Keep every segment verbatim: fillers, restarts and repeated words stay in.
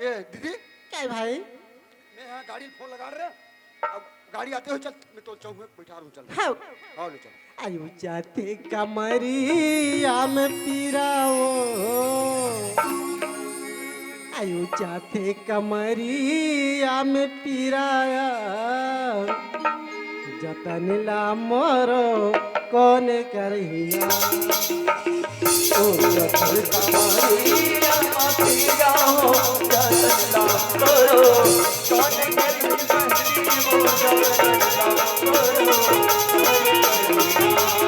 ए दीदी, काय भाई? मैं यहाँ गाड़ी फोन लगा रहे, अब गाड़ी आते हो, चल, मैं तो चौक में बैठा रहूँ, चल। हाँ। हाँ, ले चल। आयु जाते कमरिया में पीरा हो, आयु जाते कमरिया में पीरा, जतन ला मोरो कोन करहिया। ओ जतन कमरिया में पीरा हो, जतन ला मोरो कोन करहिया।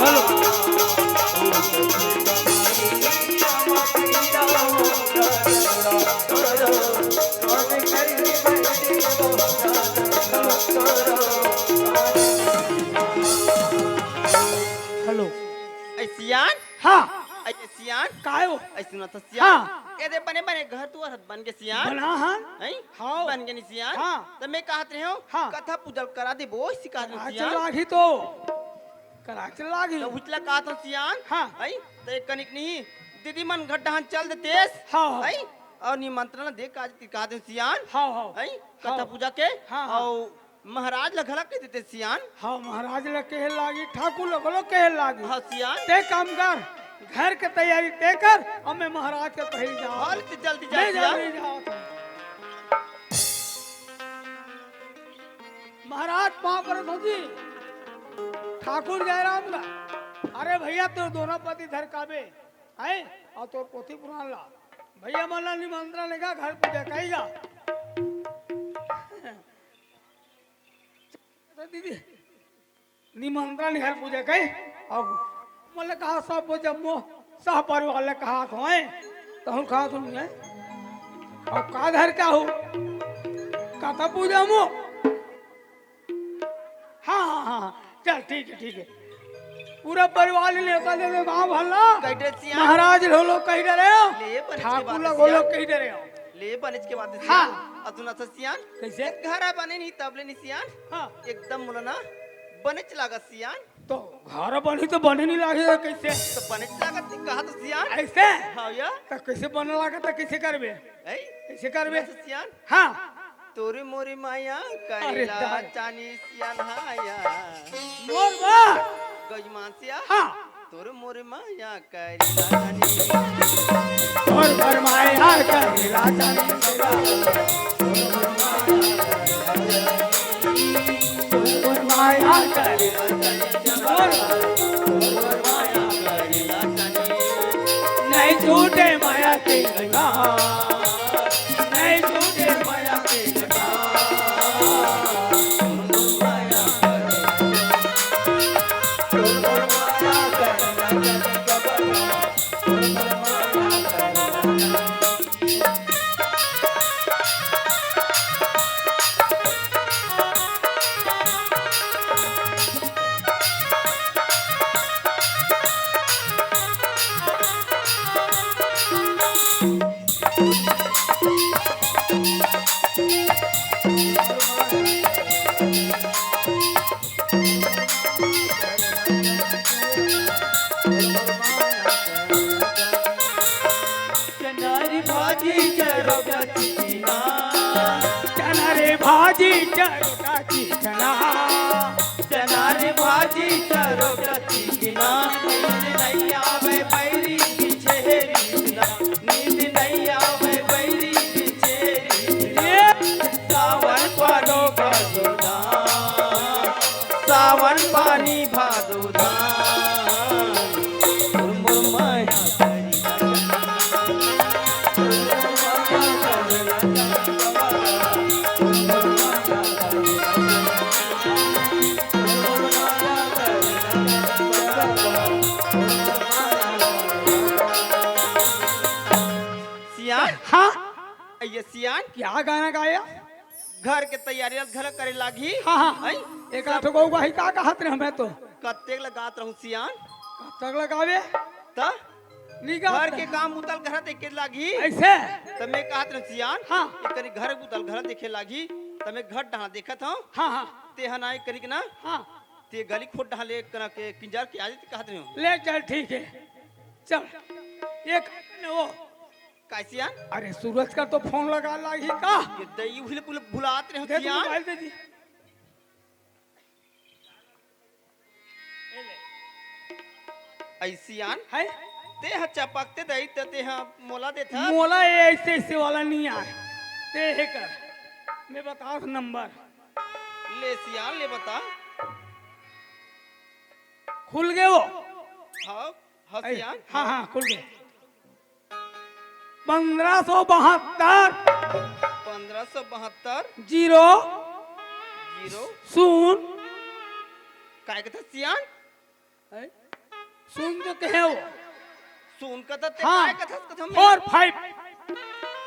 हेलो। हेलो। ए सियान? हाँ। ए सियान? काय हो? ए सुना तो सियान? हाँ। ए दे बने बने घर दुआर बन के सियान? बना हाँ। हैं? हाँ। बन के नहीं सियान? हाँ। त मैं कहत रहे हूँ, हाँ। कथा पूजल करा दे, बोझ सिखा दे करा सियान। चल लागी तो। करा चल लागी। तो उचला कहत हूँ सियान? हाँ। हैं? त एक कनिक नहीं, दीदी मन घर डहान चल देतेस। हाँ, हाँ। हैं? और निमंत्रण दे का कहत हूँ सियान? हाँ, हाँ। हैं? कथा हाँ। पूजा के? हाँ, हाँ। और महाराज ल घला कह देते सियान। हाँ, महाराज ल कहे लागी, ठाकुर ल घलो कहे लागी। हाँ सियान। ते काम कर, घर के तैयारी ते कर, अब मैं महाराज के पहले जाओ। हाँ, ले जल्दी जा ले जा, सियान। ले जाओ। महाराज पाँव परत हूँ जी। ठाकुर जयराम का, अरे भैया, तोर दोनों पति धर काबे, हैं? और तोर पोथी पुराण ला। भैया मन ला निमंत्रण लेगा, घर पूजा कहेगा। तो दीदी, निमंत्रण घर पूजा कहे, अब मन ला कहा सब जम्मो, सब परिवार ला कहा होए, तो हम कहा तुम है, अब का धर का हो, कथा पूजा मो। हाँ, हाँ, हाँ, हाँ। चल, ठीक है, ठीक है। पूरा परिवार ने नेवता दे दे, गाँव भर ला। कह डरे सियान। महाराज लो लोग कह डरे हो। ले, बनिच के ठाकुर बात ला है लो लोग सियान। कह डरे हो। ले, बनिच के बात है हाँ। सियान। अतुना सा सियान। कैसे? घर बने नहीं, तब ले नहीं सियान। हाँ। एकदम मुला ना, बनिच लागत सियान। तो घर बनी तो बने नहीं लागे कैसे? तो बनिच लागत नहीं, कहा तो सियान। ऐसे? हाँ या। तो कैसे बने लागत, तो कैसे करबे? हैं? कैसे करबे? बनिच सियान। हाँ। तोरे मोरे माया अरे करेला दादा। चानी सियान हाया। मोर माँ। गजमान सिया। हाँ। तोरे मोरे माया करेला चानी। तोर मोर माया करेला चानी। तोर मोर माया करेला चानी। नहीं छूटे माया के गंगा। नहीं छूटे माया के गंगा। चना रे भाजी चरोटा चिकना। चना रे भाजी चरोटा चिकना। चना रे भाजी चरोटा चिकना। नींद नहीं आवे बैरी बिछेरी ना। नींद नहीं आवे बैरी बिछेरी ना। सावन पानी भादो ना। सावन पानी भादो धान, मुरमुर माया करी। सियान? हाँ। ये सियान? क्या गाना गाया? घर के तैयारी ल घला करे लागही। हाँ, हाँ। हैं? एक आठ गो वही का कहत रहे मैं तो। कतेक लगात रहूं सियान? कतेक लगावे? त? निगाह घर त। के काम बुता ल घला देखे लागही। ऐसे? त मैं कहत रहूं सियान, हाँ। एक कनी घर बुता ल घला देखे लागही, त मैं घर डहान देखत हूं। हाँ, हाँ। तेहा ना एक कनिक ना, हाँ। ते गली खोट डहान ले कना के किंजर के आ जाते कहत रहूं। ले चल, ठीक है। चल। एक वो काय सियान? अरे, सूरज का तो फोन लगा लाही का? ये दई उहिले पुल भुलात रहे हो दे तू सियान। मोबाइल दे दी। ऐ सियान? है? ते ह चपकते दई त ते ह मोला देथा? मोला ये ऐसे ऐसे वाला नहीं आए। ते हे कर। मैं बता नंबर। ले सियान, ले बता। खुल गए वो। हाँ, हाँ ऐ, सियान। हाँ, हाँ, खुल गए। पंद्रह सौ बहत्तर। पंद्रह सौ बहत्तर। जीरो। जीरो। शून्य। काय कथा सियान? हैं? शून्य जो कहे वो। शून्य कथा ते हाँ। काय कथा, कथा में? Four five।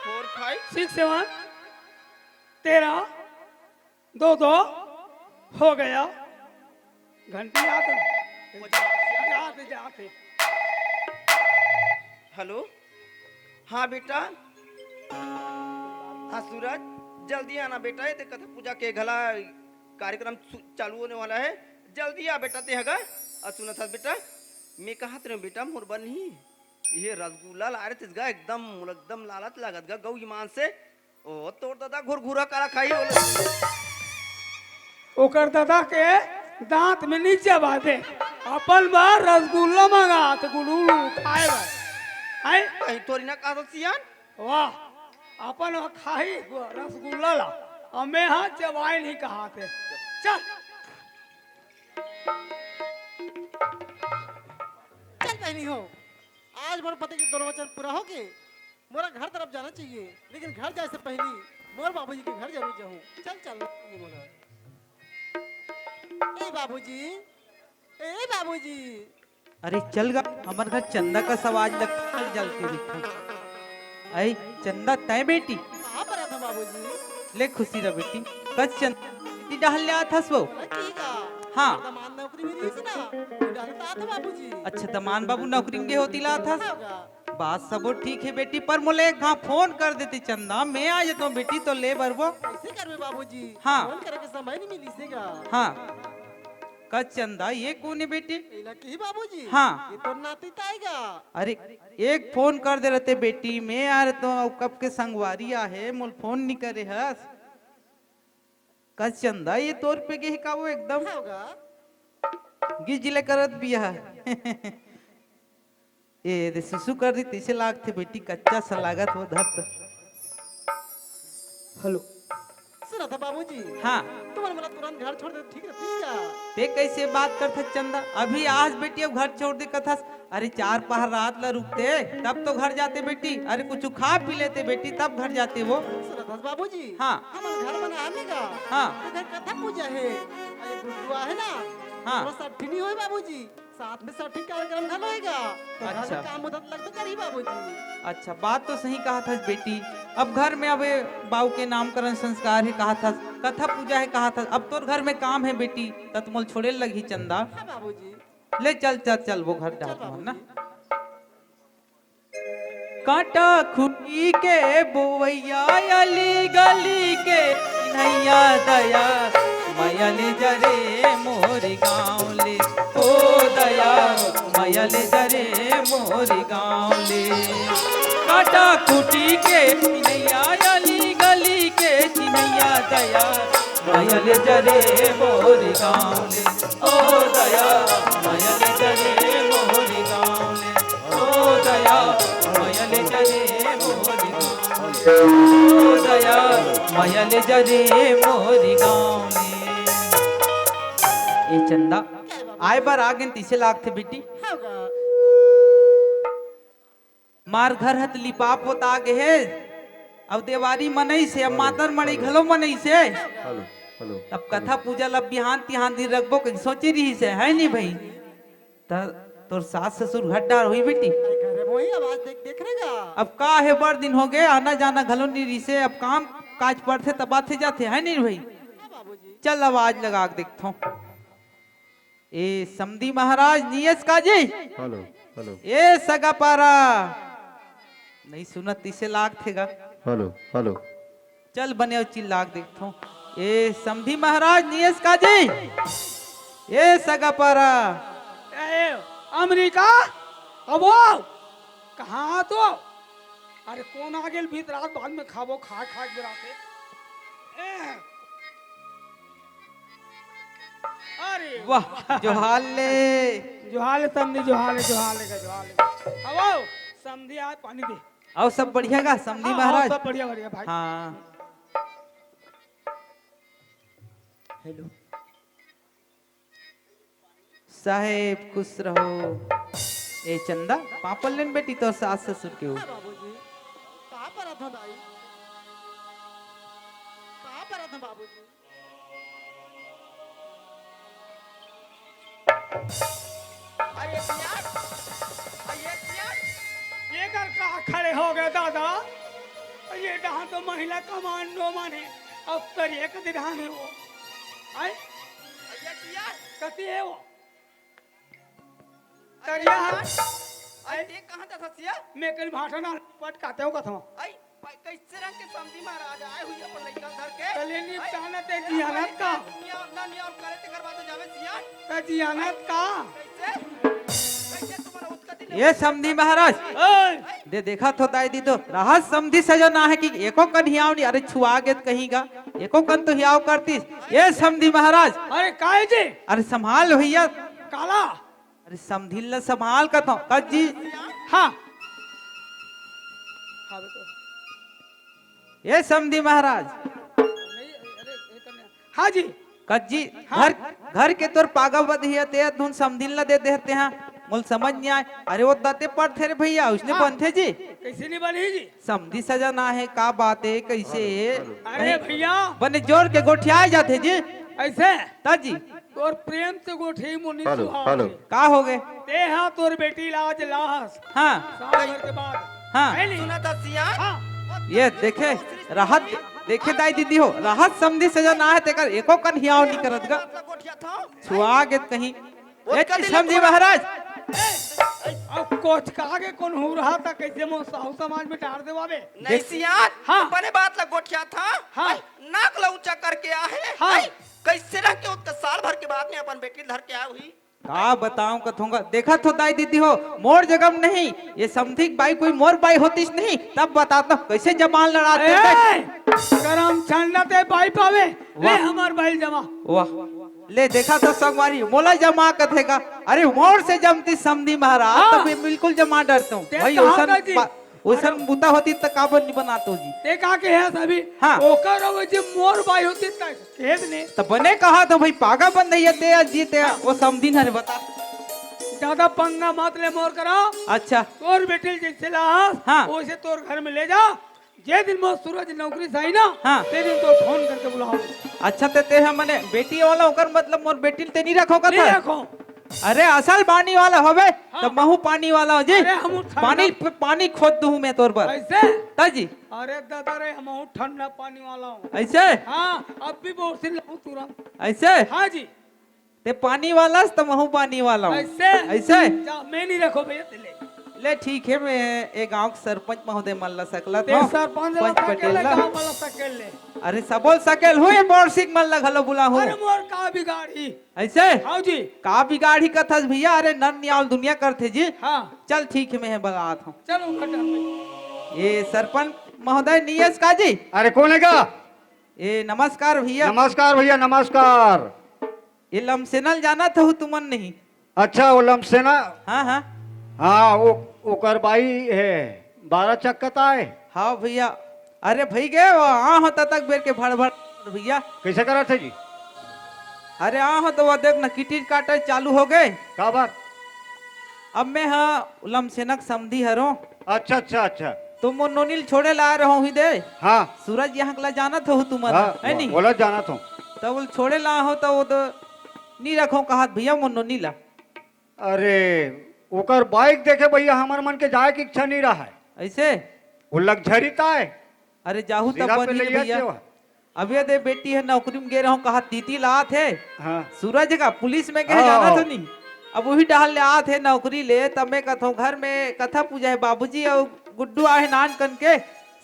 Four five। Six seven। तेरह। दो दो हो गया। घंटी आ तो। जाते, जाते। हेलो, हाँ बेटा। हाँ सूरज, जल्दी आना बेटा, ये देख कथा पूजा के घला कार्यक्रम सु-, चालू होने वाला है। जल्दी आ बेटा, ते हगा। आ सुनत हस बेटा, मैं कहत रहे बेटा, मोर बर नहीं, ये रसगुल्ला ला रहे तिसगा एकदम, एकदम लालच लागत गा गौ ईमान से। ओ, तोर दादा घुरघुरा काला खाही ओला। ओकर दादा के दांत में नी चबा दे। अपन बर रसगुल्ला मंगा त गुलू गुलू खाए बर। हैं? कहीं तोरी ना कहा सियान? वाह, अपन ह खाही रसगुल्ला ला, अमे हा चबाए नहीं कहा थे। चल। चल बहनी हो, आज मोर पति के दोनों वचन पूरा हो के मोला घर तरफ जाना चाहिए, लेकिन घर जाए से पहली मोर बाबूजी के घर जरूर जाऊं। चल, चल, ये मोला। ए बाबूजी, ए बाबूजी। अरे चल गा, हमर घर चंदा कस आवाज लगथे, चल चल के देखथन। अई चंदा, तय बेटी? कहाँ पर था बाबूजी? ले खुशी रह बेटी। कस चंदा, ती डहल ले आथस वो? अरे ठीक है। हाँ। दमांद नौकरी मिली से ना, डहल ता था बाबूजी। अच्छा, दमांद बाबू नौकरी में गे होती ला आथस? हाँ गा। बात सबो ठीक है बेटी, पर मोले एक घां फोन कर देती चंदा, मैं आ जाता हूँ बेटी, तो ले बरबो। कैसे करबे बाबूजी? हाँ। फोन करे के समय नहीं मिली से गा। हाँ। का चंदा, ये कौन है बेटी? एला कही बाबूजी। हाँ। ये तो नाती ताई गा। अरे, एक फोन कर दे रहते बेटी, मैं यार तो कब के संगवारी आहे, मोल फोन नहीं करे हस। का चंदा, ये तोर पे गे का वो एकदम हाँ गा। गिजिले करत बिया। ए दे सुसु कर दी, तइसे लागथे बेटी, कच्चा सा लागत हो धर त। हेलो। सुना था बाबूजी। हाँ। तुमन मोला तुरंत घर छोड़ दे, ठीक रहती क्या? ते कैसे बात करथस चंदा? अभी आज बेटी अब घर छोड़ दे कथस। अरे चार पहर रात ला रुकते, तब तो घर जाते बेटी। अरे कुछ खा पी लेते बेटी, तब घर जाते वो। सुना था बाबूजी। हाँ। हमन घर बना आने का। हाँ। तो घर कथा पूजा है। अरे गुरुआ है ना। हाँ। थोड़ा सा ढीली होए बाबूजी। साथ में छठी कार्यक्रम घलो होएगा, तो घर अच्छा। में काम उधर लगबे करही बाबूजी। अच्छा, बात तो सही कहा थस बेटी। अब घर में अबे बाऊ के नामकरण संस्कार हे कहा थस, कथा पूजा हे कहा थस, अब तोर घर में काम हे बेटी, त मोल छोड़े लगही चंदा। हाँ बाबूजी। ले चल, चल, चल, वो घर चल डाल ना। बाबूजी। कांटा खुटी के बोवैया, अली गली के चिन्हैया दया, मया ले जरे मोर गाँव ले, ओ दया, मया ले जरे मोर गाँव ले। कांटा खुटी के चिन्हैया, अली गली के चिन्हैया दया, मया ले जरे मोर गाँव ले, ओ दया, मया ले जरे मोर गाँव ले। ओ दया, मया ले जरे मोर गाँव। ओ दया, मया ले जरे मोर गाँव ले। ए चंदा, आए बर आगेन तइसे लागथे बेटी। मार घर हत लिपा पोता गे हे, अब देवारी मनई से, अब हेलो, मातर मड़ई हेलो। घलो मनई से। हेलो, हेलो, अब हेलो। कथा पूजा ला बिहान तिहान दिन रखबो कहीं सोचे रही से, है नहीं भाई? त तोर सास ससुर घर डार होई बेटी। अरे घरे में होई, आवाज देख, देख रे गा। अब का हे, बड़ दिन हो गए, आना जाना घलो नहीं रिसे, अब काम काज पड़थे तब आथे जाथे, है नहीं भाई? हाँ बाबूजी। चल आवाज लगा के देखथों। ए समधी महाराज नियस का जी? Hello, hello. ए सगा पारा। नहीं सुनत तिसे लागथे गा। Hello, hello. चल बने अउ चिल्ला के देखथों। ए समधी महाराज नियस का जी? ए सगा पारा। ए अमरीका, अब आओ। कहाँ तो? अरे कोन आ गेल भीतर, आज बाद में खाबो, खा खा के बेरा से। अरे वाह, जोहार ले। जोहार ले समधी, जोहार ले, जोहार ले, जोहार ले। अब आओ समधी, आज पानी दे। अउ सब बढ़िया गा समधी हाँ, महाराज? हाँ, सब बढ़िया, बढ़िया भाई। हाँ। हेलो। साहेब खुश रहो। ए चंदा, पापड़ लेन बेटी तोर सास ससुर के हो। हाँ बाबूजी, का परत हो दाई? का परत हो बाबूजी? अरे यार, अरे यार, ये कर का खड़े हो गए दादा? ये डहान तो महिला कमांडो माने, अब तर एक दिधान है वो। आय? अरे यार, कति है वो? तरिया हर। अरे, ते कहाँ जाथस या? मैं कन भाटा ना पटकाते हो कथवा। आई, भाई, कैसे रंग के समधी महाराज आए हुई अपन लइका धर के? तले निपटाना ते जियानत का? नियाव, ना नियाव करे ते करवा तो जावे सियान। ते जियानत का? कैसे? कैसे तुम्हारा उत्कति ले ये समधी महाराज। ओए! दे देखा थो दाई दी तो। रहत समधी सजना है कि एको कन हियाव नहीं, अरे छुआ गेत कहीं का। एको कन तो हियाव करतीस। ये समधी महाराज। अरे काय जी? अरे संभाल भैया। काला? अरे समधिन ल संभाल कथों, कस जी। हाँ। हाँ, बेटो। ए समधी महाराज। नहीं, अरे, ये करने। हाँ जी। कस जी, हाँ। घर, घर के तोर पागा बंधही हे, ते धुन समधिन ल दे देते हैं। मोल समझ नहीं आए। अरे वो दते पड़थे रे भैया, उसने हाँ। बनथे जी। कैसे नहीं बनी जी? समधी सजना है, का बात है, कैसे है? अरे भैया। बने जोर के गोठियाए जाथे जी। ऐसे? त जी। तोर प्रेम से गोठियाई मोनी हेलो, सुहाव हेलो। हे। का हो गए? ते हा तोर बेटी ला आज लाहस। हाँ। साल भर के बाद। हाँ। है नी? सुना दसिया। हाँ। ये देखे, रहत, देखे दाई दीदी हो, रहत समधी सजना है, तेकर एको कन हियाव नहीं करत गा। गोठिया था। छुआ गेत कहीं। ए, समधी महाराज। अब कोचका के कोन हो रहा था, कैसे मो साहू समाज में डार देवावे? नहीं सियान, हाँ। बने बात ला गोठिया था। हाँ। नाक ला ऊंचा करके आहे। हाँ। आई, कैसे रह के ओतका साल भर के बाद में अपन बेटी धर के आए हुई? का बताऊं कथोंगा, देखा थो दाई दीदी हो, मोर जगह में नहीं, ये समधी के बाई कोई मोर बाई होतीस नहीं, तब बताता कैसे जबान लड़ाते ए, हैं। करम छंडा ते बाई पावे, ले वाह। हमार बाई जमा। वाह, ले देखा थो संगवारी, मोला जमा कथेगा, अरे मोर से जमती समधी महाराज, हाँ। तब ये बिल्कुल जमा डरता हूँ। ते भाई, कहा ओसन था जी? बा-, ओसन अरे। बुता होती त काबर नहीं बनातो जी? ते का के है सभी? हाँ। ओकर वो जे मोर बाई होती त खेद ने। त बने कहा तो भाई पागा बंधही हे ते आज जी ते हाँ। वो समधिन हरे बता। ज्यादा पंगा मत ले मोर करा। अच्छा। तोर बेटी ल जैसे लाहस, हाँ। वैसे तोर घर में ले जा। जे दिन मोर सूरज नौकरी से आई ना, हाँ। ते दिन तो फोन करके बुलाओ। अच्छा, ते, ते ह मने बेटी वाला ओकर मतलब मोर बेटी ल ते नहीं रखो का नहीं था? रखो। अरे असल पानी वाला होबे, हाँ। त महू पानी वाला हो जी। अरे हमू ठंडा पानी, प-, पानी खोद दूँ मैं तोर बर। ऐसे? त जी। अरे दादा रे, हमू ठंडा पानी वाला हूँ। ऐसे? हाँ, अब भी बोरसिन लाऊं तुरंत। ऐसे? हाँ जी। ते पानी वाला हस त महू पानी वाला हूँ। ऐसे? ऐसे? जा, मैं नहीं रखो भैया, ते ले। ले ठीक है, मैं ए गांव के सरपंच महोदय मन ला सकला ते था। सरपंच ला पंच सकेल पटेल ले, ला। गांव वाला सकेल ले। अरे सबो ल सकेल हूँ, ये बोरसिक मन ला घलो बुला हूँ। अरे मोर का बिगाड़ी? ऐसे? हाँ जी। का बिगाड़ी कथस भैया? अरे नर नियाल दुनिया करथे जी। हाँ। चल ठीक है, मैं बलात हूँ। चलो घटा भाई। ये सरपंच महोदय नियस का जी? अरे कोन हे का? ए नमस्कार भैया। नमस्कार भैया, नमस्कार। ये लमसेना ल जानत हव तुमन नहीं? अच्छा, वो लमसेना? हाँ, हाँ। हाँ, वो, ओकर बाई हे, बारह चक्का त आए। हाँ भैया। अरे भई गे, वो आ हो ततक बेर के भड़ भड़ भैया। कैसे करत हे जी? अरे आ हो तो वो देख ना, किटिर काटे चालू हो गए। का बात? अब मैं हा लमसेना के समधी हरों। अच्छा, अच्छा, अच्छा। तो मोर नोनी ल छोड़े ला आए रहों ही दे। हाँ। सूरज यहाँ के ला जानत हो तुमन, हाँ, है नी? ओला जानत हों। तब वो छोड़े ला हो तो वो तो नी रखों कहत भैया मोर नोनी ला। अरे, ओकर बाइक देखे भैया, हमर मन के जाए के इच्छा नी रहा है। ऐसे? वो लग्जरी त आए। अरे जाहू तब सीधा पे बनही ले रे भैया। आते हो। अब ये दे बेटी हे नौकरी में गे रहों, कहा दीदी ला आत हे। हाँ। सूरज का पुलिस में गे हे, हाँ, जाना हाँ। तो नहीं। अब वही डहर ले आत हे नौकरी ले, तब मैं कथों घर में कथा पूजा हे, बाबूजी अउ गुड्डू आहे नान कन के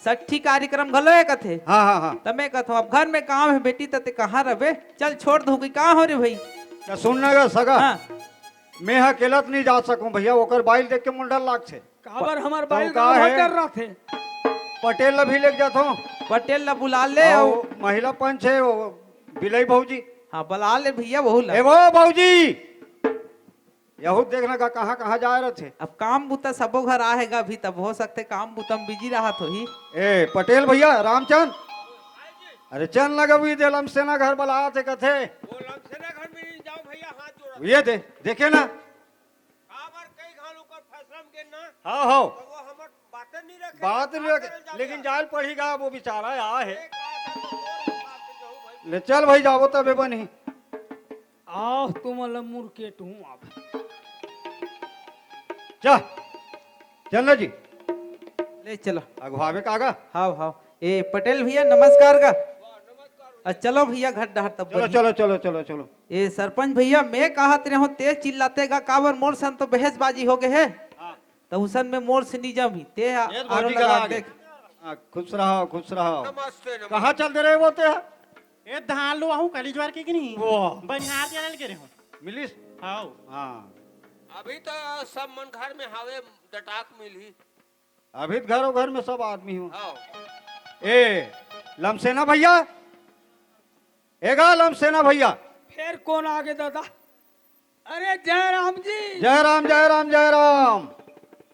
सट्ठी कार्यक्रम घलो हे कथे। हाँ, हाँ, हाँ। तब मैं कथों अब घर में काम हे बेटी, त ते कहाँ रबे? चल छोड़ दूँ कि का हो रे भाई? त सुन ना गा सगा। हाँ। मैं ह अकेला त नहीं जा सकूं भैया, ओकर बाइल देख के मोला डर लागथे। काबर हमर तो बाइल का गाँव हे? डर रथे। पटेल ला भी लेके जाथो। पटेल ला बुला ले। अउ अउ महिला पंच हे, वो बिलई भौजी। हाँ, बुला ले भैया, वहू ला। ए वो भौजी, यहू देखना का कहाँ कहाँ जाए रथे। अब काम बुता सबो घर आहे गा, अभी तब हो सकथे काम बुता म बिजी रहत होही। ए पटेल भैया, रामचंद, अरे चल ना गा, अभी दे लमसेना घर बलात हे कथे। वो लमसेना घर में नहीं जाओ भैया, हाथ जोड़ा। ये दे, देखे ना। काबर कई घाल ओकर फैसला में गे ना। हाँ, हाँ। तो वो हमर बातें नहीं रखे, बात तो नहीं का रखे, करल जावे? लेकिन जाल पड़ी गा, वो बेचारा आ हे। एक बात है तो और बात से जाऊँ भाई। ले चल भाई, जाबो तबे बनही। आह, तुमन ल मुरकेट हूँ अब। जा, चल ना जी। ले चलो। अगुवावे का गा? हाव, हाव। ए, पटेल भैया, नमस्कार गा। अ, चलो भैया, घर डहर तब चलो, बढ़ी। चलो, चलो, चलो, चलो। ए, सरपंच भैया, मैं कहत रहे हूँ, तेज चिल्लाते गा, काबर मोर सन तो बहसबाजी हो गए है। हाँ। त उसन में मोर से निजम ही, ते ये तो आरो भौजी लगा करा आगे। देख। हाँ, खुश रहो, खुश रहो। नमस्ते, नमस्ते। कहाँ चल दे रहे बोलते हैं? ए, धान लुवाहूँ, कली ज्वार के कि नहीं? वो। बनिहार के लेल गे रहे हूँ। मिलिस? हाव। हाँ। अभी तो सब मन घर में हावे, डटाक मिलही। अभी तो घरों घर में सब आदमी हो। हाव। ए, लमसेना भैया, ए गा लमसेना भैया। फिर कौन आगे दादा? अरे जय राम जी। जय राम, जय राम, जय राम।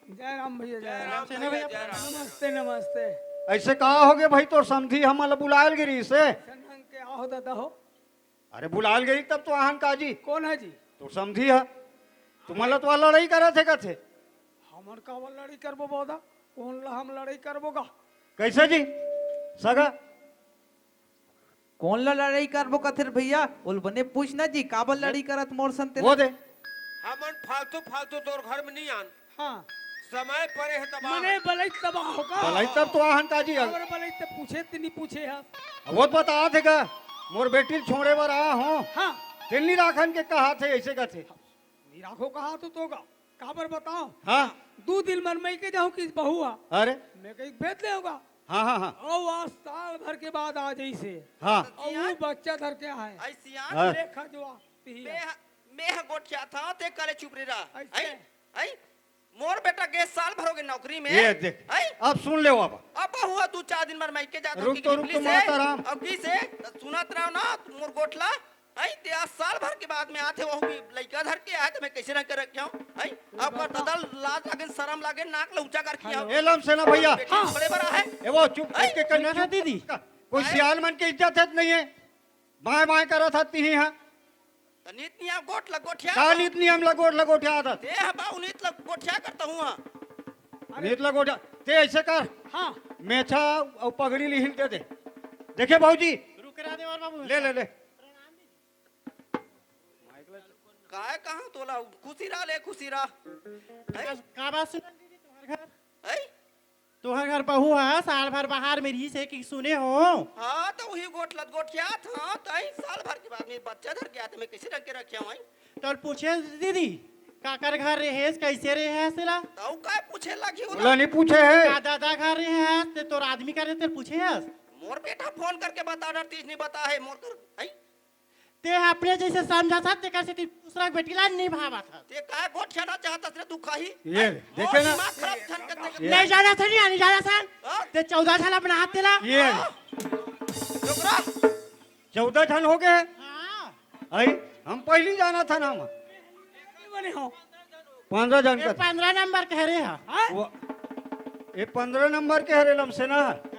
जय राम भैया, जय जय राम। राम सेना भैया, जय राम। नमस्ते, नमस्ते। ऐसे कहा हो गए भाई, तोर समधी हमन ला बुलायल गिरी से। ऐसन ढंग के आहो दादा हो। अरे बुलायल गई तब तो आहन का जी। कौन है जी? तोर समधी है। तुमन ला तो लड़ाई करत हे कथे। हमन काबर लड़ाई करबो बौदा? कौन ला हम लड़ाई करबो गा? कैसे जी? सगा? कौन ला लड़ाई करबो कथे रे भैया? ओल बने पूछ ना जी, काबर लड़ाई करत मोर सन तेला? वो दे। हमन फालतू, फालतू तोर घर में नहीं आन। हाँ। समय परे है तबाह मने है। बलई तबाह होगा। बलई तब तो आहन का जी। और बलई ते पूछे ते नहीं पूछे है। वो तो बता थे का, मोर बेटी छोड़े बर आया हूँ। हाँ। तेल नहीं राखन के कहा थे, ऐसे का थे। नहीं राखो कहा तो, तो का? काबर बताओ? हाँ। दू दिन मन मइके जाहूँ कि बहू हा। अरे। मैं कही भेज दे होगा। हाँ, हाँ, हाँ। अउ आज साल भर के बाद आ जइसे। हाँ। अउ वो बच्चा धर के आए। ऐ सियान। हाँ। देखा जो आती है। मैं ह-, मैं ह गोठियाथंव, ते करे चुप रे रहा। ऐसे। ऐ, ऐ, मोर बेटा गे साल भर हो गए नौकरी में। ये देख। ऐ? अब सुन ले बाबा। अब बहू हा दू चार दिन बर मइके जात रुक कि तो, रुक तो, पुलिस है। माता राम। अब किस है? त सुनत रहो ना, मोर गोठला। आई, ते आज साल भर के बाद में आथे, वहू भी लइका धर के आए, त मैं कैसे रंग के रखे हूँ? आई, आपका दादा लाज लागे, शरम लागे, नाक ल ऊंचा करके आओ। ए लमसेना भैया। बेटी हाँ। छोड़े बर आहे। ए वो चुप आई। करके कर, सुना ना चुप। दीदी। कोई आई। सियान मन के इज्जत है त नहीं है? बाएं बाएं करत हत तिही हा। त नीत नियम गोठ ल गोठिया। का नीत नियम ल गोठ ल गोठिया था? ते हा बाऊ नीत ल गोठिया करता हूँ हा। नीत ल गोठिया। ते ऐसे कर। हाँ। मेछा अउ पगड़ी लिहिल दे दे। देखे बाबूजी। रुक रहा दे और बाबू। ले, ले, ले। काय कहा तोला खुशी रहा ले, खुशी रहा। हैं? का बात सुनल दीदी तुम्हारे घर? हैं? तुम्हारे घर बहू है, साल भर बाहर में रही से कि सुने हो? हाँ, तो वही गोठलत गोठियात, हाँ, तो ही साल भर के बाद में बच्चा धर के आते, मैं कैसे रख के रखे हूँ? तो पूछे दीदी, काकर घर रहे, कैसे रहे है सिला? तो काय पूछे लगी हो बोला ना? नहीं पूछे है। का दादा घर रहे है, ते तोर आदमी करे, ते पूछे है? मोर बेटा फोन करके बता डरतीस, नहीं बता है मोर घर, हैं? ते अपने जैसे समझा था, तेकर से दूसरा के बेटी ला निभावा था। ते काय गोठियाना चाहत हस रे तू खाही? ये, हैं? देखे मोर ना? दिमाग खराब झन के तेरे ये। नहीं जाना था, नहीं, नहीं जाना था। हाँ? ते चौदह साल अपना हाथ तेला। ये। हाँ? डोकरा। चौदह झन हो गए। हाँ। आई, हम पहली जाना था ना हम। बने हो। पंद्रह जन ये का। पंद्रह नंबर के हरे हा। हाँ? वो, ये पंद्रह नंबर के हरे लमसेना।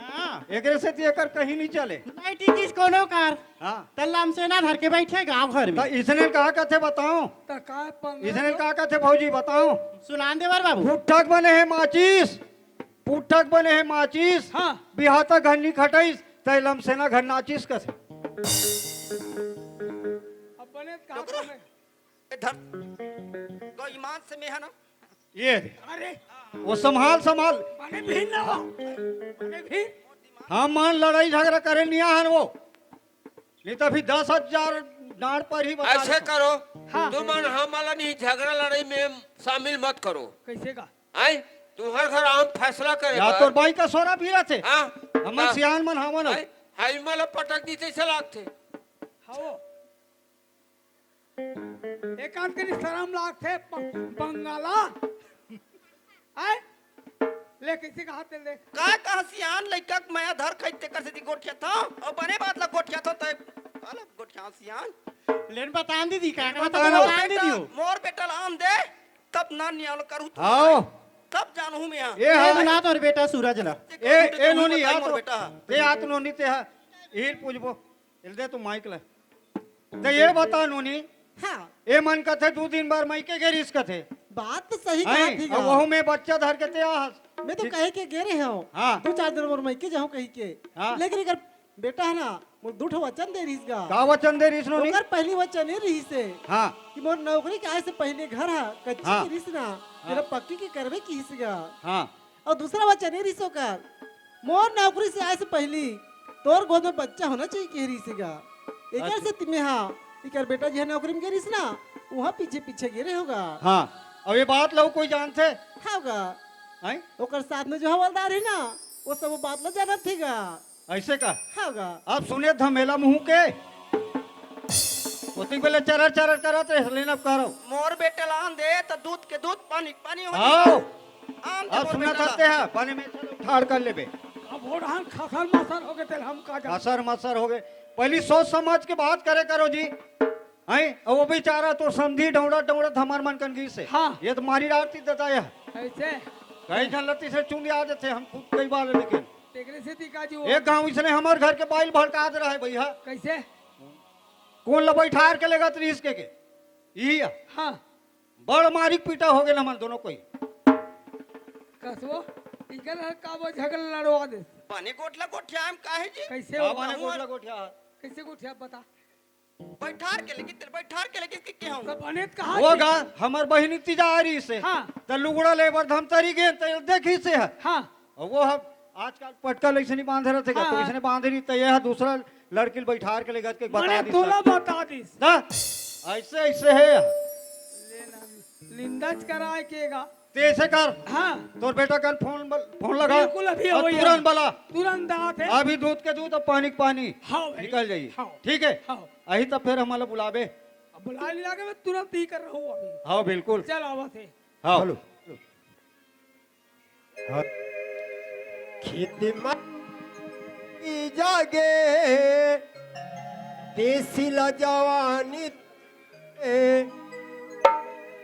हाँ। एकरे से तो एकर कहीं नहीं चले। नहीं टिकिस कोनो कार। हाँ। त लमसेना धर के बैठे गाँव घर में। त इसने का कहते बताओ? त का पंद्रह इसने का कहते भौजी बताओ? सुनान देवर बाबू। पुट्ठक बने है माचिस, पुट्ठक बने है माचिस। हाँ। बिहाता घर नहीं खटाइस, त लमसेना घर नाचिस कसे। अब बने का डोकरा। बने? ए, धर। गो ईमान से में है ना? ये रे। अरे। वो संभाल, संभाल। माने भी ना हो। माने भी। हम मन लड़ाई झगड़ा करे नहीं आहन वो। नहीं तो अभी दस हजार डांड पर ही बता ऐसे देता। करो, हाँ। तुमन हमला नहीं झगड़ा लड़ाई में शामिल मत करो। कैसे का? आय, तुम्हार घर हम फैसला करे या बर। तोर बाई का सोरा भी रहते। हाँ। हमन हाँ। सियान मन हमन। आय, हाई मला पटक दी तैसे लागते। हाँ। एकांत के शरम लागथे ब-, बंगाला। आय? ले, कइसे कहा तेल दे? का कहा सियान, लइका के मया धर खइते कर सेती गोठियाथंव, अउ बने बात ला गोठियाथंव, तय अलग गोठियाथंव सियान। लेन बतान दीदी, का लेन का बतान बतान मोर बतान बेटा, दीदी हो। मोर बेटा ला आन दे, तब ना नियाल करू तू। हाव। तब जानहूं मैं। ए, ए, हाव। ना तोर बेटा सूरज ला। ए, ए, नोनी, आ मोर तो, बेटा। ते आ तो नोनी ते हा। ईल पूछबो। एल दे तू माइक ला। त ये बता नोनी, हाँ। ए मन कथे दू दिन बर मइके गे रिहिस कथे। बात तो सही हैं? कहा थी अउ गा। वहू में बच्चा धर के ते आहस। मैं तो ठीक। कहे के गे रहे हंव। हाँ। दू चार दिन बर मइके जाहूं कहि के। हाँ। लेकिन एकर बेटा हे ना, मोर दू ठो वचन दे रिहिस गा। का वचन दे रिहिस नोनी? ओकर पहली वचन ये रिहिस हे हाँ। कि मोर नौकरी के आए से पहले घर हा कच्ची हाँ। के रिहिस ना, हाँ। तेला पक्की के करबे किहिस गा। हाँ। अउ दूसरा वचन ये रिहिस ओकर, मोर नौकरी से आए से पहली तोर गोद में बच्चा होना चाहिए कहे रिहिस गा। एकर अच्छा। से तिमे हा, एकर बेटा जिहां नौकरी में गे रिहिस ना, उहां पीछे पीछे गे रहे होगा। हाँ, अउ ये बात ला कोई जानथे? हाँ गा। हैं? ओकर साथ में जो हवलदार हे ना, वो सब वो बात ला जानत हे गा। अइसे का? हाँ गा। अब सुने धमेला मुंह के। ओतिक बेले चरर चरर करत रहे, लेन अब करो। मोर बेटा ला आन दे, त दूध के दूध, पानी के पानी हो हाँ। जाए। आन दे अब मोर सुना बेटा ला। थते है, पानी में ठाड़ कर लेबे। अब हो रहन खसर मसर हो गए, तेल हम का जान। खसर मसर हो गए। पहली सोच समझ के बात करे करो जी। हैं? अब वो बेचारा तो समझी डौड़त डौड़त हमार मन कन गिस हे। हाँ। ये तो मारी डारती देता है। ऐसे? कई झन लती से चुंदिया देथे, हम खुद कई बार लेकिन। तेकरे से ती का जी वो? एक गांव इसने हमर घर के बाइल भड़का दे रहा है भैया। कैसे? कोन ल बैठार के लेगत रिहिस के, के? इही आ। हाँ। बड़ मारिक पीटा हो गेल हमन दोनों कोई। कसबो, इकर हर का वो झगड़ा लड़वा दे। बने गोठला गोठिया हम काहे जी? कैसे का हो? बने गोठला गोठिया? कैसे गोठिया बता? बैठार के लेकिन तेल बैठार के लेकिन के, के हूँ? सब बने त कहा वो जी? गा, हमर बहिनी तीजा आ रहिस हे। हाँ। त लुगड़ा ले बर धमतरी गेन, त देखिस हे। हाँ। अउ वो ह आजकल पटका ल अइसने बांधे रहिथे गा, हाँ, तो हाँ। अइसने बांधे रहिस, त ये ह दूसरा लड़की ल बैठार के लेगत के बता बने दिस तोला हे। बता दिस। ना, अइसे, अइसे हे। ले ना, निंदा च कराए के गा। ते अइसे कर, हाँ। तोर बेटा कन फोन बल-, फोन लगा। बिल्कुल, अभी अउ अवइया। तुरंत बला। तुरंत आत हे। अभी दूध के दूध अउ पानी के पानी हाँ भाई। निकल जाई। हाँ। ठीक हे? हाँ। अही त फेर हमला बुलाबे। अब बुलाए नहीं लागे, मैं तुरंत ही कर रहा हूँ अभी। हाँ, बिल्कुल। चल, आवत हे। हाँ। हेलो। हाँ। खेत म जागे, देसी ला जवानी ए,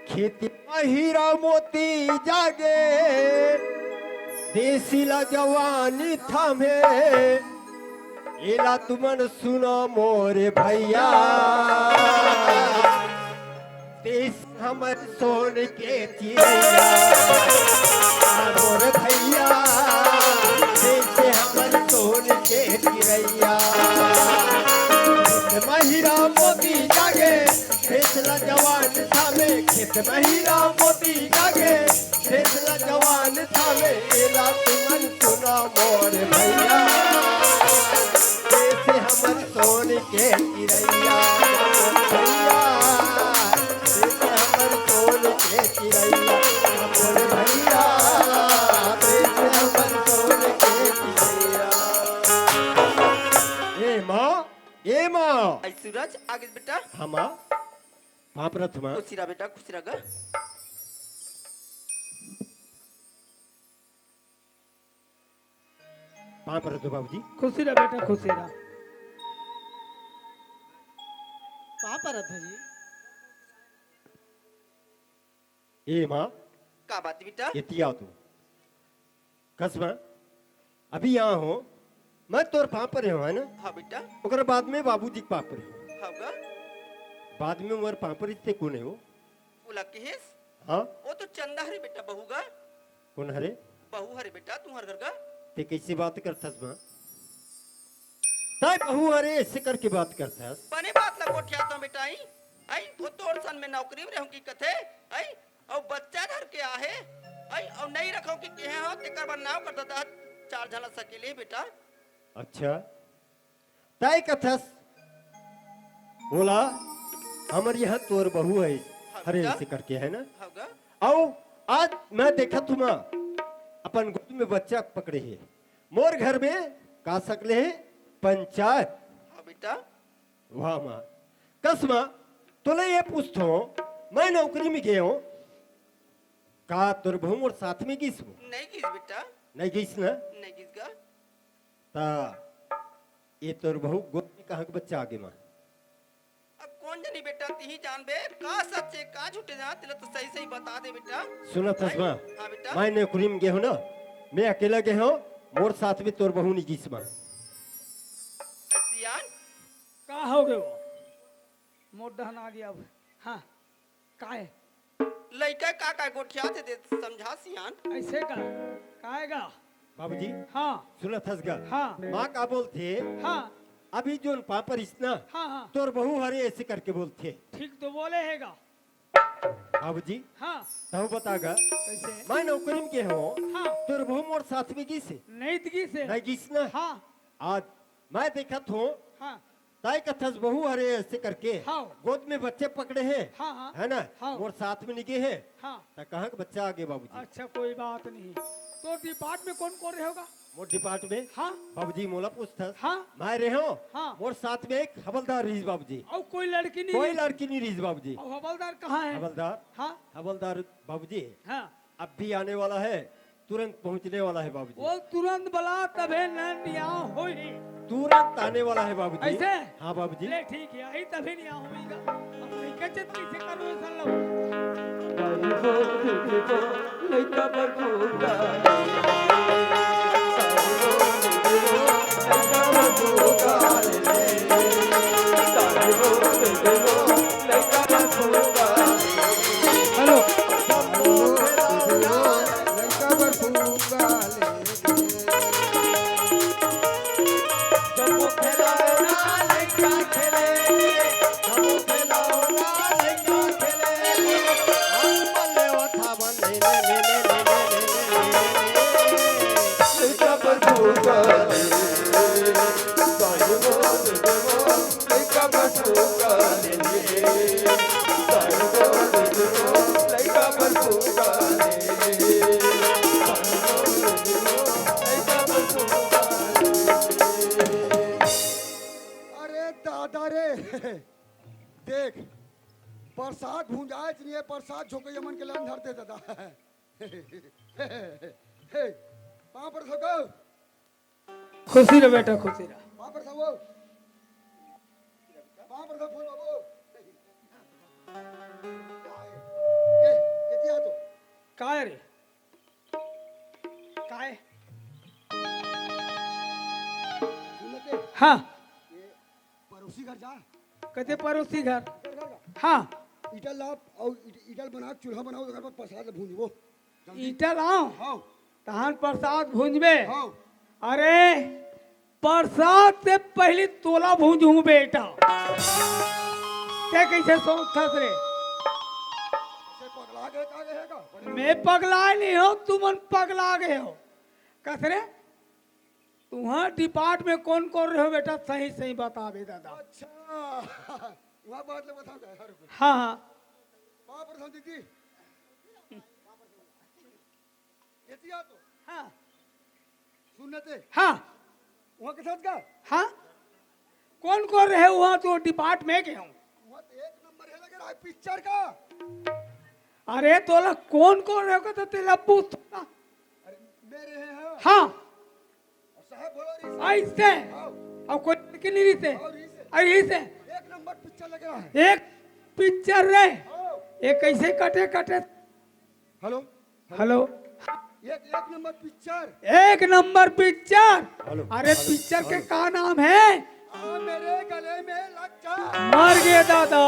खेत म हीरा मोती जागे, देसी ला जवानी थामे, एला तुमन सुनो मोरे भैया। देस हमर सोन के चिरैया, मोर भैया, देस हमर सोन के चिरैया। खेत म हीरा मोती जागे, देस ला जवान थामे, खेत म हीरा मोती जागे, देस ला जवान थामे, एला तुमन सुना मोर भैया। देस हमर सोन के चिरैया, भैया। देस हमर सोन के चिरैया, मोर भैया। देस हमर सोन के चिरैया। ए माँ, ए माँ। आई सूरज, आगे बेटा। हाँ माँ। पाँव परत हूँ माँ। खुशी रह बेटा, खुशी रह गा। पाँव परत हूँ बाबूजी। खुशी रह बेटा, खुशी रह। पाँव परत हूँ जी। ए माँ। का बात बेटा? एती आ तू। कस माँ, अभी यहाँ हो, मैं तोर पाँव परे हो, है ना? हाँ बेटा। ओकर बाद में बाबूजी के पाँव परे हो। हाँ गा। बाद में मोर पाँव परे ते कोन है वो? ओला किहिस? हाँ? वो तो चंदा हरे बेटा, बहू गा। कोन हरे? बहू हरे बेटा, तुम्हार घर गा। ते कैसे बात करथस माँ? ताय बहू हरे ऐसे करके बात करथस? बने बात ला गोठिया तो बेटा, आई? आई, वो तोर सन में नौकरी में रहूं की कथे? आई, अउ बच्चा धर के आहे, अई, अउ नइ रखव कि केहे हो, तेकर बर नाव कर देता, चार झन ला सकेले बेटा। अच्छा, तय कथस, बोला, हमर यहाँ तोर बहू है, हाँ हरे बेटा। ऐसे करके है ना? हाँ गा। अउ आज मैं देखत हूँ माँ, अपन गोद में बच्चा पकड़े है, मोर घर में का सकले है पंचायत। हाँ बेटा। वाह माँ, कस माँ, तोले ये पूछथो, मैं नौकरी में गए हूँ, का तोर बहू मोर साथ में गिस वो? नहीं गिस बेटा। नहीं गिस ना? नहीं गिस गा। ता ये तोर बहू गोद में कहाँ के बच्चा आगे माँ? अब कौन जानी बेटा, तिही जानबे, का सच हे, का झूठे जान, तेला तो सही सही बता दे बेटा। सुनत हस माँ? हाँ बेटा। मैं नौकरी में गे हूँ ना, मैं अकेला गे हूँ, मोर साथ में तोर बहू नहीं गिस माँ। सियान। का हो गयो? मोर डहन आ गया अब। हाँ, काय? लइका का का गोठियाथे दे समझा सियान। ऐसे का? काय गा? बाबूजी, हाँ। सुनत हस गा? हाँ। माँ का बोलथे? हाँ। अभी जोन पापड़ इस ना, हाँ, हाँ। तोर बहू हरे ऐसे करके बोलथे। ठीक तो बोले हे गा। बाबूजी, हाँ। तहु बता गा। कैसे? मैं नौकरी में गे हूँ, हाँ। तोर बहू मोर साथ में गिस हे? नहीं त गिस हे। नहीं गिस ना? हाँ। आज मैं देखत हूँ, हाँ। ताई कथस बहू हरे ऐसे करके हाँ। गोद में बच्चे पकड़े हे, हाँ, हाँ। है ना? हाँ। मोर साथ में निगे हे, हाँ। त कहाँ के बच्चा आगे बाबूजी? अच्छा, कोई बात नहीं। तो डिपार्ट में कौन कौन रहे होगा? मोर डिपार्ट में? हाँ। बाबूजी मोला पूछथस। हाँ। मैं रहे हूँ। हाँ। मोर साथ में एक हवलदार रहीस बाबूजी। और कोई लड़की नहीं कोई रही? लड़की नहीं रहीस बाबूजी। और हवलदार कहाँ है? हवलदार? हाँ। हवलदार बाबूजी। हाँ। अब भी आने वाला है, तुरंत पहुंचने वाला है बाबूजी। वो तुरंत बला तभे न निया होही। तुरंत आने वाला है बाबूजी। ऐसे? हाँ बाबूजी। ले ठीक है, यही तभे निया होही गा। अब लइका चेत कैसे करो ऐसा लो? लइका बर फूल डाले, लइका बर फूल डाले, लइका बर फूल डाले। हेलो। लइका बर फूल डाले। अरे दादा रे, देख, प्रसाद भुंजाए च नहीं है, प्रसाद झोंकइया मन के लान धर दे दादा। हे, पाँव पर थको। खुशी रह बेटा, खुशी रह। पाँव पर थको। पाँव पर थको, फूल बाबू। ये, ये दिया तो। काय रे? काय? सुनते? हाँ। ये पड़ोसी घर जा। कते पड़ोसी घर? घर, घर, घर। हाँ। ईटा लाप और ईट-, ईटा बना, चूल्हा बनाओ, घर पर प्रसाद भूंजबो। जल्दी। ईटा लाओ? हाँ। तहान प्रसाद भूंजबे? हाँ। अरे, प्रसाद से पहली तोला भूंजूं बेटा। ते कैसे सोचथस रे? से पगला गए का गए का? बड़े मैं पगलाए नहीं हो, तुमन पगला गए हो। कस रे? तुहां डिपार्ट में कौन कौन रहे हो बेटा, सही सही बताबे दादा। अच्छा, वहाँ बात ले बताओ का, हर को। हाँ, हाँ। पाँव पर दीदी। ये दिया तो। हाँ। सुनते। हाँ। वहाँ के साथ का? हाँ। कौन कौन रहे वहाँ तो डिपार्ट में के हूँ। वहाँ तो एक नंबर है लग रहा है पिक्चर का। अरे तोला कौन कौन रहे का तो तेला पूछ। अरे मेरे हैं हाँ। हाँ। और साहब बोलो रे। ऐसे। आओ। और कोई लड़की नहीं रहते। और इसे। और इसे। एक नंबर पिक्चर लग रहा है। एक पिक्चर रे। आओ। ये कैसे कटे कटे। हेलो। हेलो। एक, एक नंबर पिक्चर। एक नंबर पिक्चर। हेलो, अरे हेलो, पिक्चर के हेलो। का नाम है? आ मेरे गले में लग जा। मर गए दादा,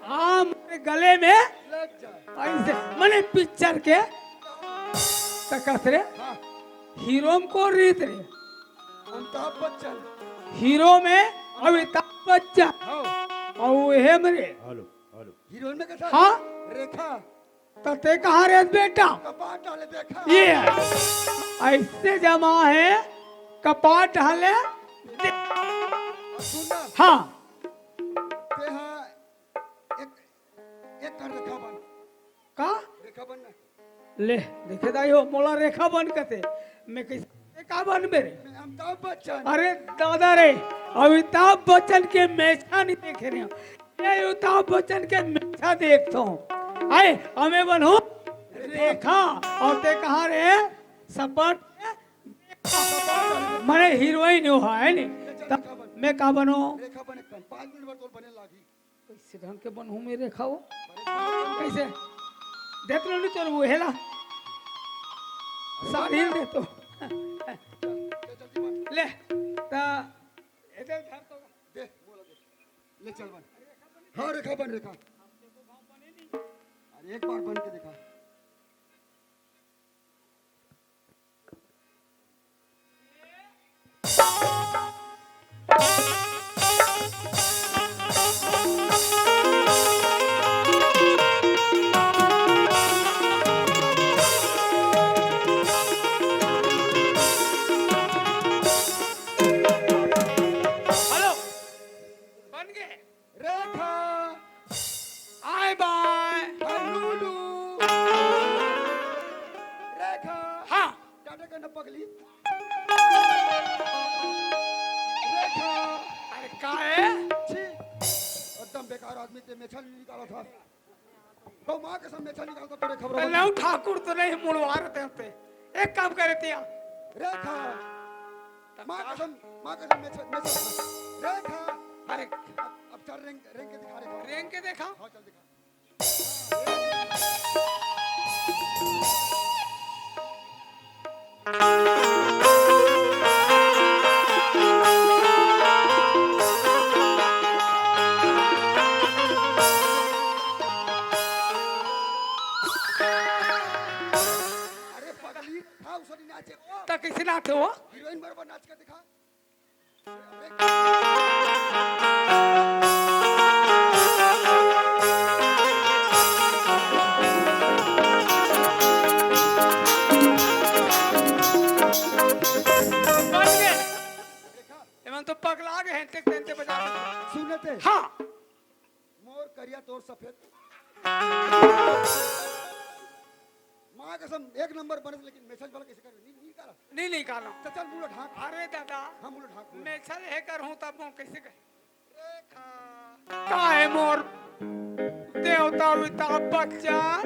आ मेरे गले में लग जा। ऐसे, मने पिक्चर के त कस रे? हाँ। हीरो में कौन रहिस रे? अमिताभ बच्चन। हीरो में अमिताभ बच्चन। हाँ। और हे मरे। Hello, hello. हीरोइन में कैसा? हाँ। रेखा। त ते कहाँ रे बेटा? कपाट डाले देखा। ये ऐसे जमा है, कपाट डाले। और सुन ना। हाँ। ते हाँ, एक, एक कर रेखा बन। का? रेखा बन ना। ले, देखे दाई हो, मोला रेखा बन कथे। मैं कैसे रेखा बन मेरे? मैं अमिताभ बच्चन। अरे दादा रे, अमिताभ बच्चन के मेछा नहीं देखे रे। ये अमिताभ बच्चन के मेछा देखता हूँ। आए, हमें बनू। रेखा, अउ ते कहाँ रे? सपट। मने हीरोइन हो, है नी? त मैं का बनो? रेखा बने, पाँच मिनट बर तोर बने लागी। कइसे ढंग के बनहूँ मैं रेखा हो? कइसे? देख लो नी तोर वो हेला। साड़ी दे तो। ले, त एदे धर तो। दे, बोला दे। ले चल बन। हाँ, रेखा बन, रेखा। अरे, एक बार बन के देखा। हेलो, बन गे। रेखा। आय बाय। हनुलू। रेखा। हाँ। टाटा करना पगली। रेखा। अरे का है? छी। एकदम बेकार आदमी ते मेछा निकाला था। बहू माँ कसम मेछा निकालता तोरे खबर। लव ठाकुर तो नहीं मुड़वा रहे थे। एक काम करे तिया। रेखा। माँ कसम, माँ कसम मेछा, मेछा। रेखा। अरे। अब, अब चल रेंग, रेंग के दिखा रेखा। रेंग के देखा? हाँ, चल दिखा। अरे पगली, था उसने नाचे वो। त कइसे नाचे वो? हीरोइन बरोबर नाच के दिखा। बन गे। एमन तो पगला गे हैं, टेक टेक बजा के। सुनते। हाँ। मोर करिया तोर सफेद। माँ कसम, एक नंबर बने, लेकिन मेछा वाला कइसे कर? नहीं, नहीं निकाला। चल, चल, मुंह ढांक। अरे दादा, हाँ, मुंह ढांक, मुंह ढांक। मेछा हे करहूँ तब वो कइसे कर? रेखा। का है मोर देवता अमिताभ बच्चन?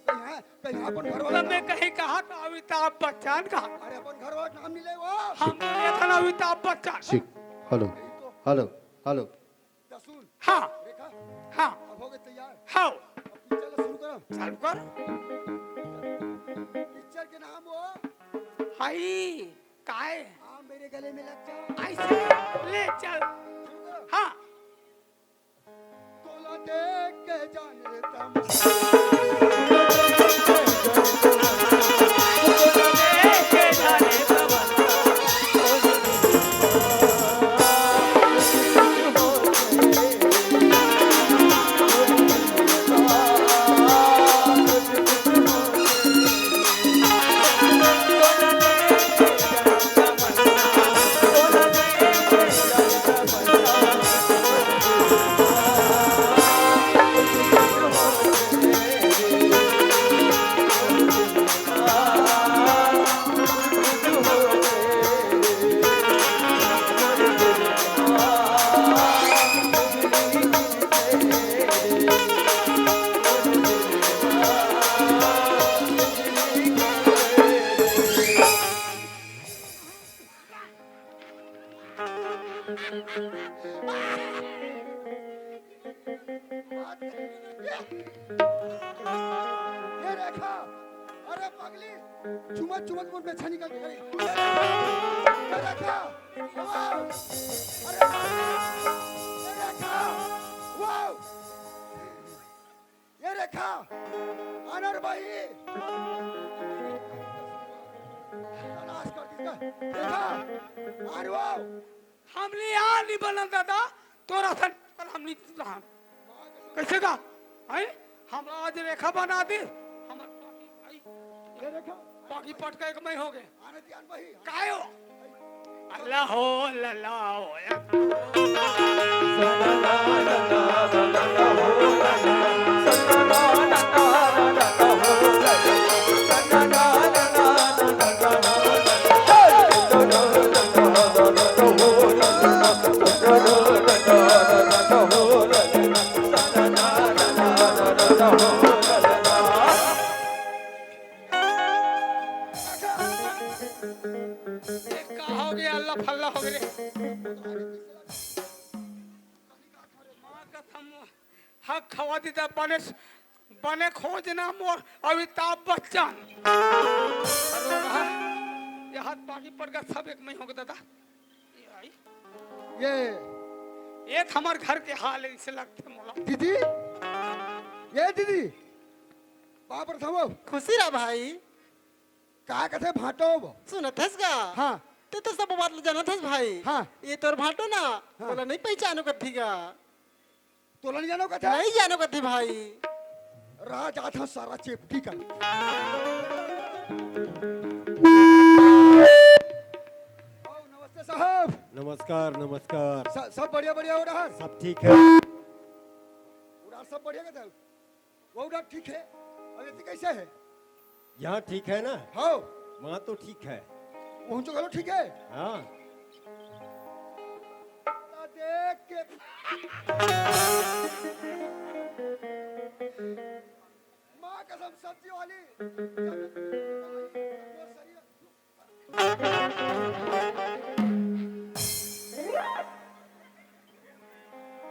कहीं, कहीं, कहीं अपन घर वाला तब मैं नाम कहीं कहा था अमिताभ बच्चन का? अरे अपन घर वाला नाम नहीं ले वो। हम तो लेथन अमिताभ बच्चन। ठीक। Hello, hello, hello. दसुन। हाँ। रेखा। हाँ। अब हो गए तैयार। हाँ। अब पिक्चर ला शुरू करो। चालू कर। पिक्चर के नाम हो। हाय, काय? आ मेरे गले में लग जा। ऐसे ले चल। शुरू करो। हाँ। तोला देख के जाने तम। ये रेखा, अरे पगली, चुमा चुमा के मोर मेछा निकाल के, अरे, ये रेखा, वाओ, अरे पगली, ये रेखा, वाओ। ये रेखा, आनर भाई। नाश कर दी इसका। रेखा, आन वाओ। हमली आ नहीं बनन दादा, तोरा सन पर हमली रहन। कैसे का? हैं? हमरा आज रेखा बना दी। हमर बाकी भाई, ये रेखा। बाकी पटका एक मैं हो गए। आने दियान भाई। कायो? अल्लाह हो, अल्लाह हो, या ये का हो गया, अल्लाह फल्ला हो गए। माँ कसम, हक खवा दीदा, बने, बने खोजना मोर अमिताभ बच्चन। अरे वाह, ये हाथ पानी पड़ गया, सब एक में हो गया दादा। ये आई। ये। ये तो हमार घर के हाल है, इसे लगते मोला। दीदी, ये दीदी, बाप रे, थमो। खुशी रहा भाई। का कथे भांटो? सुनत हस गा? हाँ। ते तो सब बात ल जानत हस भाई। हाँ। ये तोर भांटो ना, हाँ। तोला नहीं पहचानो कथी गा। तोला नहीं जानो कथे? नहीं जानो कथी भाई। रहा जात हस सारा चेपटी कर। आओ, नमस्ते साहब। नमस्कार, नमस्कार। स-, सब बढ़िया, बढ़िया हो रहा है? सब ठीक है। उड़ा सब बढ़िया कथे? वो उड़ा ठीक है। अब ये कैसे है? यहाँ ठीक है ना? हाँ। वहाँ तो ठीक है। वहाँ तो चलो ठीक है। हाँ। देख के। माँ कसम, सब्जी वाली।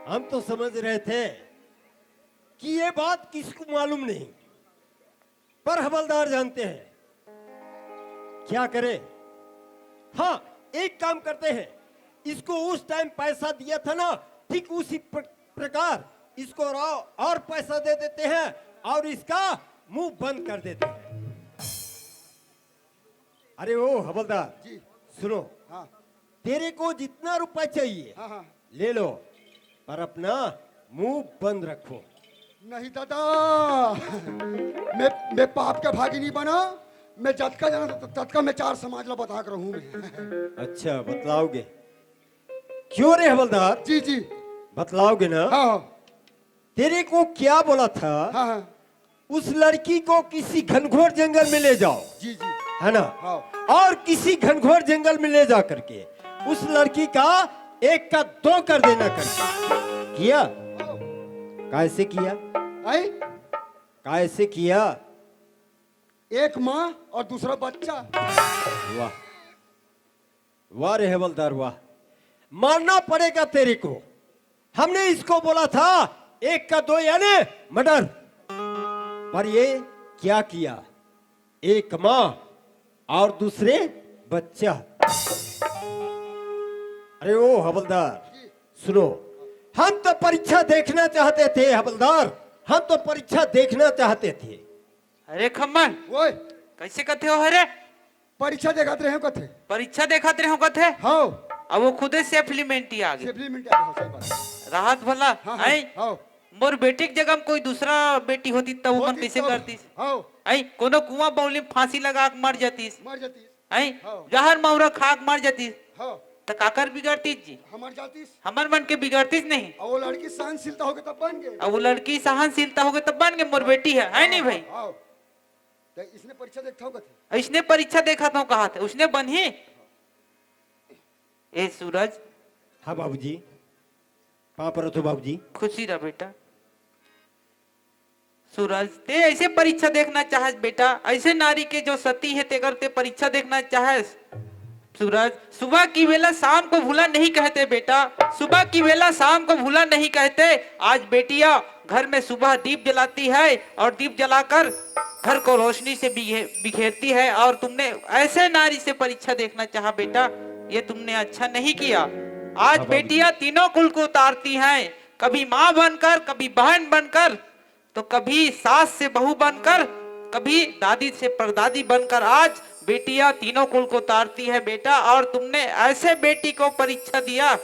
हम तो समझ रहे थे कि ये बात किसको मालूम नहीं, पर हवलदार जानते हैं। क्या करें? हाँ, एक काम करते हैं, इसको उस टाइम पैसा दिया था ना, ठीक उसी प्र-, प्रकार इसको और, और पैसा दे देते हैं और इसका मुंह बंद कर देते हैं। अरे ओ हवलदार, जी। सुनो, हाँ। तेरे को जितना रुपए चाहिए, हाँ, हाँ। ले लो, पर अपना मुंह बंद रखो। नहीं दादा, मैं, मैं पाप का भागी नहीं बना। मैं जतका जाना ततका मैं चार समाज ला बता के रहूं मैं। अच्छा, बतलाओगे? क्यों रे हवलदार? जी, जी। बतलाओगे ना? हाँ, हाँ। तेरे को क्या बोला था? हाँ, हाँ। उस लड़की को किसी घनघोर जंगल में ले जाओ, जी, जी। है ना? हाँ। और किसी घनघोर जंगल में ले जा करके उस लड़की का एक का दो कर देना करके। किया? हाँ। कैसे किया? आई? कैसे किया? एक माँ और दूसरा बच्चा। वाह, वाह रे हवलदार, वाह। मानना पड़ेगा तेरे को। हमने इसको बोला था एक का दो यानी मर्डर, पर ये क्या किया? एक माँ और दूसरे बच्चा। अरे ओ हवलदार, सुनो, हम तो परीक्षा देखना चाहते थे हवलदार, हम तो परीक्षा देखना चाहते थे। अरे खम्मन, ओए। कैसे कथे हो? अरे परीक्षा देखात रहे हो कथे। परीक्षा देखात रहे हो कथे? हाँ। अब वो खुदे सेफली मेंटी आ गए। सेफली मेंटी आ गए, हाँ, सही बात। राहत भला, हाँ, हाँ, हैं? हाँ। मोर बेटी के जगह में कोई दूसरा बेटी होती तब ओमन होती कैसे तब। करतीस? हाँ। हैं? कोनो कुआं बौली में फांसी लगा के मर जातीस। मर जातीस। हैं? हाँ। जहर मौरा खा के मर जातीस। हाँ। त काकर बिगड़तीस जी? हमर जातीस। हमर मन के बिगड़तीस नहीं। अब वो लड़की सहनशीलता होगे तब बन गए। अब वो लड़की सहनशीलता होगे तब बन गए, मोर हाँ, बेटी है, है हाँ, नहीं भाई? हाँ, हाँ। त इसने परीक्षा देखता होगा थे। इसने परीक्षा देखा था कहा थे, उसने बनही। ए सूरज। हाँ बाबूजी, पाँव परत हो बाबूजी। खुशी रह बेटा। सूरज, ते ऐसे परीक्षा देखना चाहस बेटा, ऐसे नारी के जो सती है तेकर ते परीक्षा देखना चाहस। सूरज, सुबह की बेला शाम को भूला नहीं कहते बेटा, सुबह की बेला शाम को भूला नहीं कहते। आज बेटियां घर में सुबह दीप जलाती है और दीप जलाकर घर को रोशनी से बिघे-, बिखेरती है और तुमने ऐसे नारी से परीक्षा देखना चाहा बेटा, ये तुमने अच्छा नहीं किया। आज हाँ, बाबूजी। बेटियां तीनों कुल को उतारती हैं, कभी माँ बनकर, कभी बहन बनकर, तो कभी सास से बहू बनकर, कभी दादी से परदादी बनकर आज बेटियां तीनों कुल को तारती है बेटा। और तुमने ऐसे बेटी को परीक्षा दिया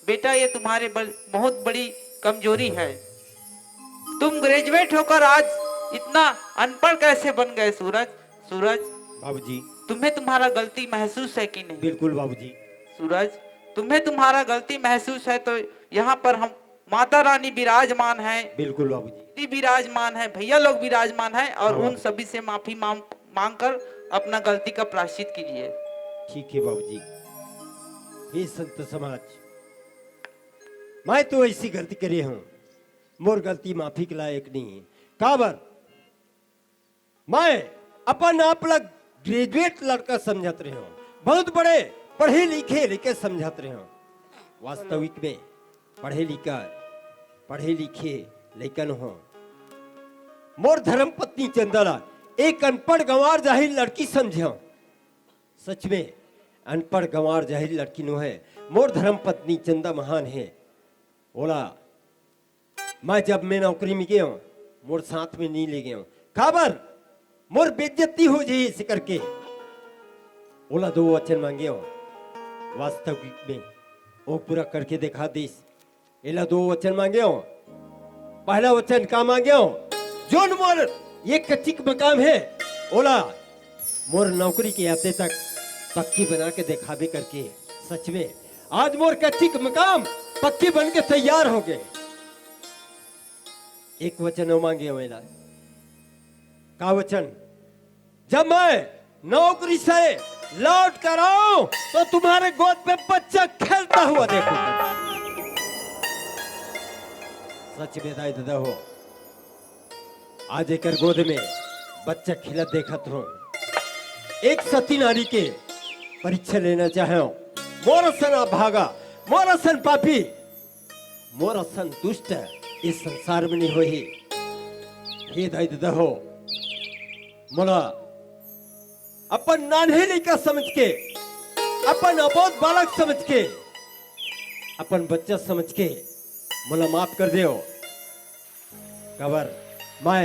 बेटा, ये तुम्हारे बड़-, बहुत बड़ी कमजोरी है। तुम ग्रेजुएट होकर आज इतना अनपढ़ कैसे बन गए सूरज? सूरज, बाबूजी। तुम्हें तुम्हारा गलती महसूस है कि नहीं? बिल्कुल बाबूजी। सूरज, तुम्हें तुम्हारा गलती महसूस है तो यहाँ पर हम माता रानी विराजमान है, बिल्कुल बाबूजी। दीदी विराजमान है, भैया लोग विराजमान है और हाँ। उन सभी से माफी मांग, मांग कर अपना गलती का प्रायश्चित कीजिए। ठीक है बाबूजी। हे संत समाज, मैं तो ऐसी गलती करे हूँ, मोर गलती माफी के लायक नहीं है। काबर? मैं अपन आप ला ग्रेजुएट लड़का समझत रहे हूँ, बहुत बड़े पढ़े लिखे लइका समझत रहे हो। वास्तविक में पढ़े लिखा, पढ़े लिखे लइका नो हो। मोर धर्म पत्नी चंदा ला एक अनपढ़ गंवार जाहिल लड़की समझे हो। सच में अनपढ़ गंवार जाहिल लड़की नो है। मोर धर्म पत्नी चंदा महान है। ओला मैं जब मैं नौकरी में गए हूँ, मोर साथ में नहीं ले गए हूँ। काबर? मोर बेइज्जती हो जाही इसे करके। ओला दो वचन मांगे हूँ, वास्तविक में वो पूरा करके दिखा दीस। एला दो वचन मांगे हूँ। पहला वचन का मांगे हूँ? जोन मोर ये कच्ची मकाम है, ओला मोर नौकरी के आते तक पक्की बना के दिखाबे करके। सच में आज मोर कच्ची मकाम पक्की बन के तैयार हो गए। एक वचन और मांगे हूँ एला। का वचन? जब मैं नौकरी से लौट कर आऊं तो तुम्हारे गोद पे बच्चा खेलता हुआ देखूंगा। सच में दाई ददा हो, आज एकर गोद में बच्चा खेलत देखत हो। एक सती नारी के परीक्षा लेना चाहे हो। मोर असन अभागा, मोर असन पापी, मोर असन दुष्ट इस संसार में नहीं होही। हे दाई ददा हो, मोला अपन नान्हे लइका समझ के, अपन अबोध बालक समझ के, अपन बच्चा समझ के मोला माफ कर देव। काबर मैं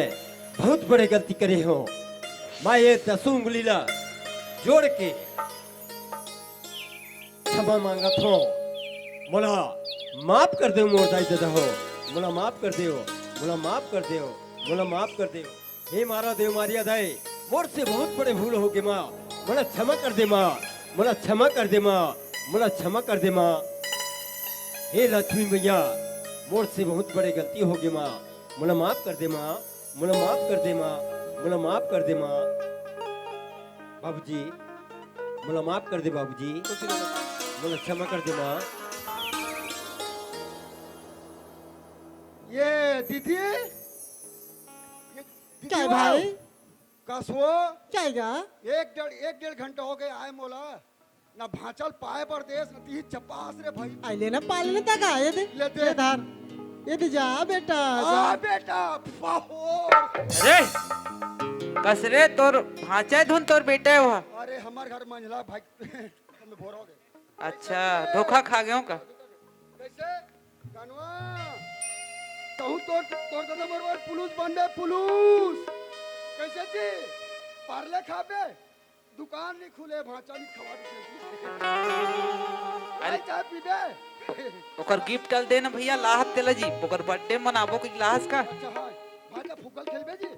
बहुत बड़े गलती करे हूँ। मैं ये दसों उंगली ला जोड़ के क्षमा मांगत हूँ। मोला माफ कर देव मोर दाई ददा हो, मोला माफ कर देव, मोला माफ कर देव, मोला माफ कर देव। हे मारा देव मारिया दाई, मोर से बहुत बड़े भूल हो गे माँ, मोला क्षमा कर दे माँ, मोला क्षमा कर दे माँ, मोला क्षमा कर दे माँ। हे लक्ष्मी मैया, मोर से बहुत बड़े गलती हो गे माँ, मोला माफ कर दे माँ, मोला माफ कर दे माँ, मोला माफ कर दे माँ। बाबूजी, मोला माफ कर दे बाबूजी, कुछ नहीं। मोला क्षमा कर दे माँ। ये दीदी, ये दीदी क्या हो? भाई? कसो? क्या गा? एक डेढ़, एक डेढ़ घंटा हो गया आए मोला, ना भांचल पाए बर देस, ना तीही चपास रे भाई। आइले ना पाले ना तका, ये दे, ले दे। ये धर, ये दे जा बेटा, आ जा। बेटा, बाहोर। अरे, कस रे, तोर भांचा धुन तोर बेटा है वह। अरे, हमार घर मंझला भाई, में भोर हो गए। अच्छा, धोखा खा गए हो का? कैसे? कनवा, कहूँ तोर, तोर दादा मोर बर पुलुस बन दे, पुलुस। कैसे जी? पार्ले खाबे? दुकान नहीं खुले, भांचा नहीं खवा दे। अरे। चाय पीबे? ओकर गिफ्ट ल दे ना भैया, लाहत तेला जी, ओकर बर्थडे मनाबो कि लाहस का? अच्छा, हाँ, भांचा फुगल खेलबे जी?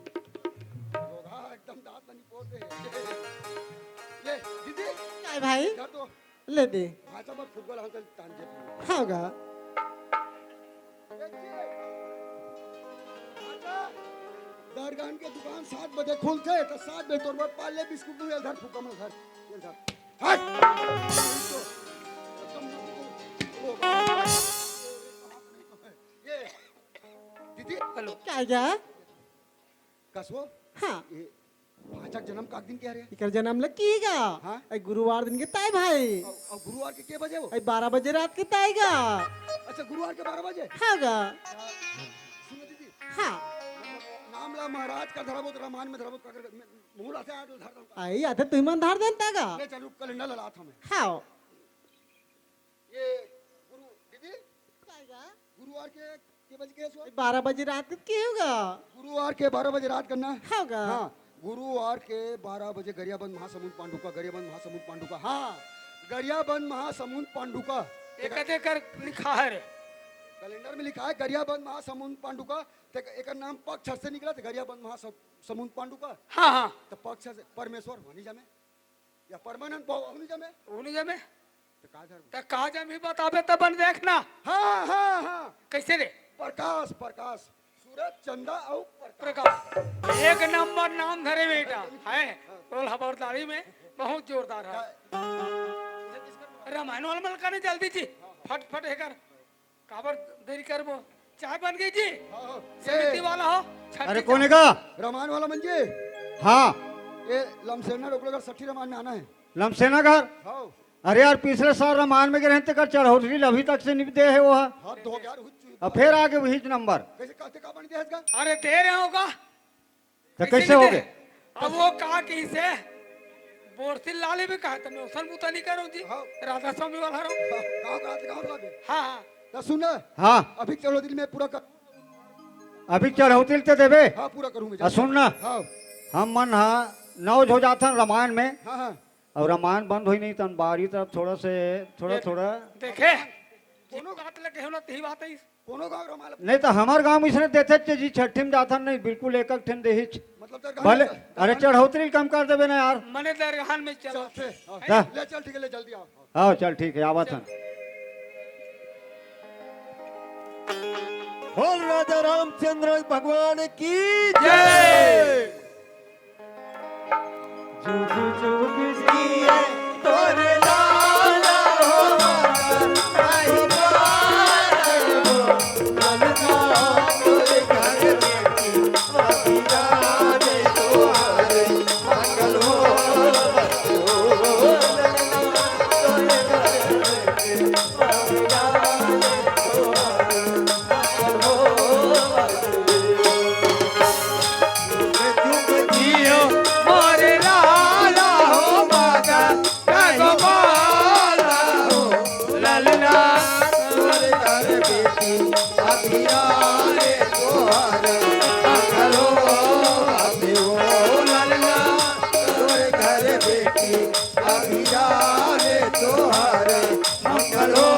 रोगा एकदम दांत नहीं पोते। ले, दीदी। काय भाई? इधर तो। ले दे। भांचा बर फुगल हम चल तान दे। हाँ गा। दरगान के दुकान सात बजे खुलथे, तो सात बजे तोर बर पार्ले बिस्कुट दूं, ये धर फुग्गा मन धर, ये धर। हट! ये, दीदी। हेलो। क्या जा? कसो? हाँ। ये भांचा के जन्म काक दिन के हरे? इकर जन्म ल की गा? हाँ? ए गुरुवार दिन के ताय भाई। अउ, अउ गुरुवार के के बजे वो? ए बारह बजे रात के ताय गा। अच्छा, गुरुवार के बारह बजे? हाँ गा। सुनो दीदी। हाँ। नाम ला महाराज का धरबो तो रामायण में धरबो का कर, मैं, मुंह ला से आग धर दूंगा। आई, आते तुम मन धर देन ताय गा। ले चल, रुक, कैलेंडर ला लात हूँ मैं। हाँ। ये गुरु, दीदी? ताय गा। गुरुवार के, के बजे के सो? बारह बजे रात के, के होगा? गुरुवार के बारह बजे रात करना। होगा। हाँ, गुरुवार के बारह बजे गरियाबंद महासमुंद पांडुका, गरियाबंद महासमुंद पांडुका। हाँ, गरियाबंद महासमुंद पांडुका। ये कदे कर लिखा है रे? कैलेंडर में लिखा है गरियाबंद महासमुंद पांडुका। ते एकर नाम पक्ष से निकला, ते गरियाबंद महासमुंद पांडुका। हाँ, हाँ। तो पक्ष से परमेश्वर होनी जामे। या परमानंद भाव होनी जामे। होनी जामे। तो का धर्म? तो का जाम ही बताबे तब न देखना। हाँ, हाँ, हाँ। कैसे रे? प्रकाश, प्रकाश। सूरज, चंदा अउ प्रकाश। प्रकाश। एक नंबर नाम धरे बेटा। है। हाँ। रोल हबरदारी में बहुत जोरदार है। का-, रामायण वाला मन का नहीं जल्दी जी। फट, फट है कर। काबर देरी करबो? चाय बन गई जी। हाँ, हाँ। समिति ये वाला हो। छठी अरे, कौन है चाय। का? रामायण वाला मन जी। हाँ। ये लमसेना रोक लगा, सठी रामायण में आना है। लमसेना घर। हाँ। अरे यार, पिछले साल रामायण में गे रहेन, तेकर चढ़ौतरी ल अभी तक से नइ दे हे वो ह। हद हो गया यार, हुच्चू। अब फेर आगे वहीच नंबर। कैसे कहते का बन दे हस का? अरे दे रहे हो का? तो कैसे कैसे हो नहीं गए? दे? अब वो का कहिसे, बोरसिल लाले भी कहा, तो मैं ओसन बुता नहीं करूँ जी। हाँ। राधा स्वामी वाला रहूँ। हाँ, गाँव का, गाँव का भी। हाँ, हाँ। तो सुन ना। हाँ। अभी चढ़ौतरी ल मैं पूरा कर। अभी चढ़ौतरी ल ते देबे? हाँ, पूरा करूँ मैं। आ, सुन ना। हाँ। हम मन हा नौ झो जाथन रामायण में। हाँ, हाँ। अउ रामायण बंद होई नहीं तन बारी तरफ थोड़ा से, थोड़ा, ये थोड़ा। देखे? कोनो बात लगे हो ना, तेही बात है। कोनो गाँव रामायण नहीं तो हमर गाँव में इसने देथे चे जी, छठी में जाथन नहीं, बिल्कुल एक एक ठन देहिच। मतलब दरगाह भले, में चल-, अरे दरगाह में चढ़ौतरी ल कम कर देबे ना यार। मने दरगाह में चल। चल, से, हाँ। जा। ले चल, ठीक है, ले जल्दी आओ। हाँ, चल ठीक है, आवत हन। बोल राजा रामचंद्र भगवान की जय। जय। जुग जुग जिए तोरे लाला हो, माता, आई बार हो, ललना तोरे घर में की, अभिराम तोहार मंगल हो, हो, ललना तोरे घर में की, अभिराम तोहार मंगल हो। जुग जुग जियो मोरे लाला हो, माता का गोपाला हो, ललना तोरे घर बेटी अभिराम तोहार मंगल हो, आते हो ललना तोरे घर बेटी अभिराम तोहार मंगल हो,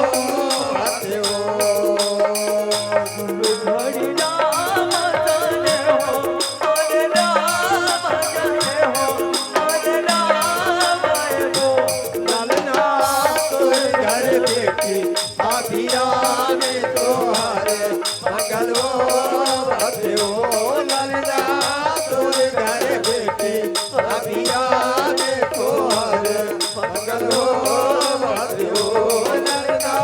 आते हो। घड़ी राम जाने हो, अरे राम जाने हो, अरे राम आए हो। ललना तोरे घर बेटी अभिराम तोहार मंगल हो, आते हो। ललना तोरे घर बेटी अभिराम तोहार मंगल हो, आते हो। ललना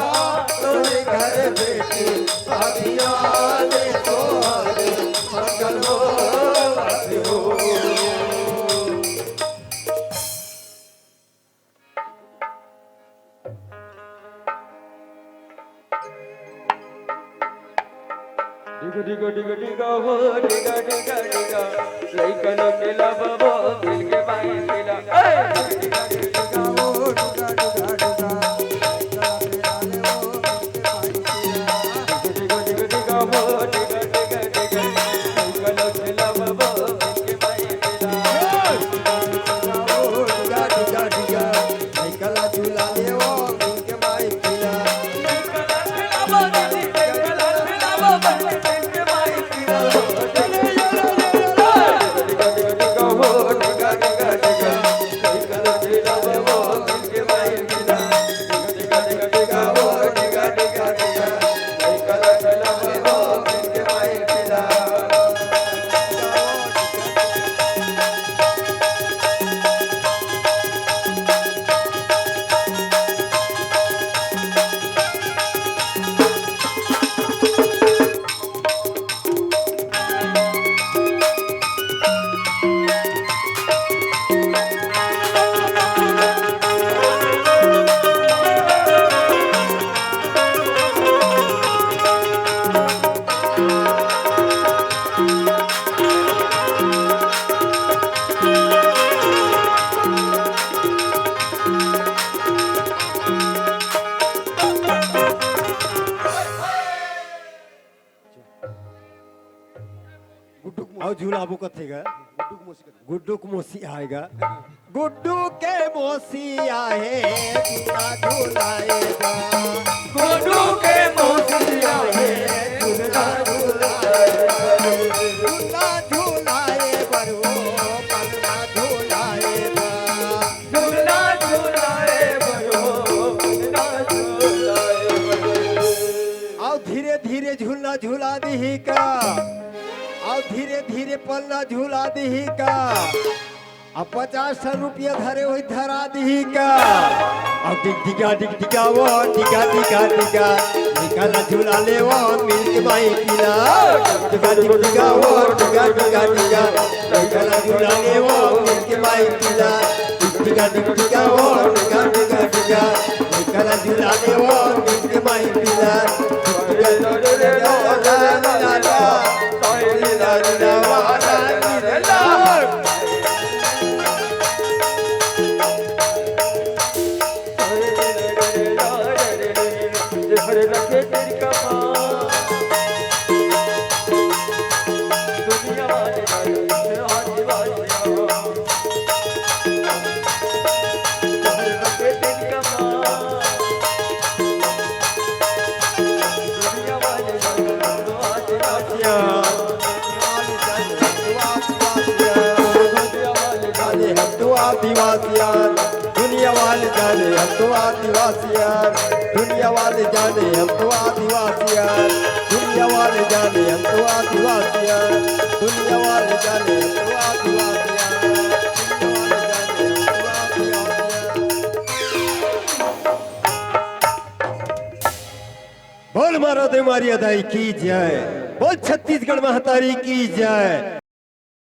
तोरे घर बेटी अभिराम तोहार मंगल हो, आते हो। डिग डिग डिग डिग हो, डिग डिग डिग, लइका लोग के लब वो मिलके बाई मिला। ए! डिग डिग डिग हो, डिग डिग डिग, लइका लोग के लब वो मिलके बाई मिला। डिग डिग डिग डिग हो, डिग डिग डिग, लइका लोग के लब वो मिलके बाई मिला। ए! डिग डिग डिग हो, डिग डिग डिग, लइका ला झूला ले वो मिलके बाई मिला। गुड्डू के मौसी। अउ झूलाबो कथे गा। गुड्डू के मौसी कथे। गुड्डू के मौसी आए गा। गुड्डू के मौसी आए गा। गुड्डू के मौसी आए, झूला झूलाए गा। झूला झूलाए बर वो, पलना झूलाए गा। झूला झूलाए बर वो, पलना झूलाए बर वो। अउ धीरे धीरे झूला झूला दिही का, अउ धीरे धीरे पलना झूला दिही का, अउ पचास सौ रुपया धरे होही धरा दिही का, अउ डिग डिगा डिग डिगा वो, डिगा डिगा डिगा, लइका ला झूला ले वो मिलके बाई मिला। डिगा डिग डिगा वो, डिगा डिगा डिगा, लइका ला झूला ले वो मिलके बाई मिला। दुनिया वाले जाने हम तो आदिवासी यार, दुनिया वाले जाने हम तो आदिवासी यार, दुनिया वाले जाने हम तो आदिवासी यार, दुनिया वाले जाने हम तो आदिवासी यार, दुनिया वाले जाने हम तो आदिवासी यार, दुनिया वाले जाने हम तो आदिवासी यार। बोल मारा दे मारिया दाई की जय, बोल छत्तीसगढ़ महतारी की जय।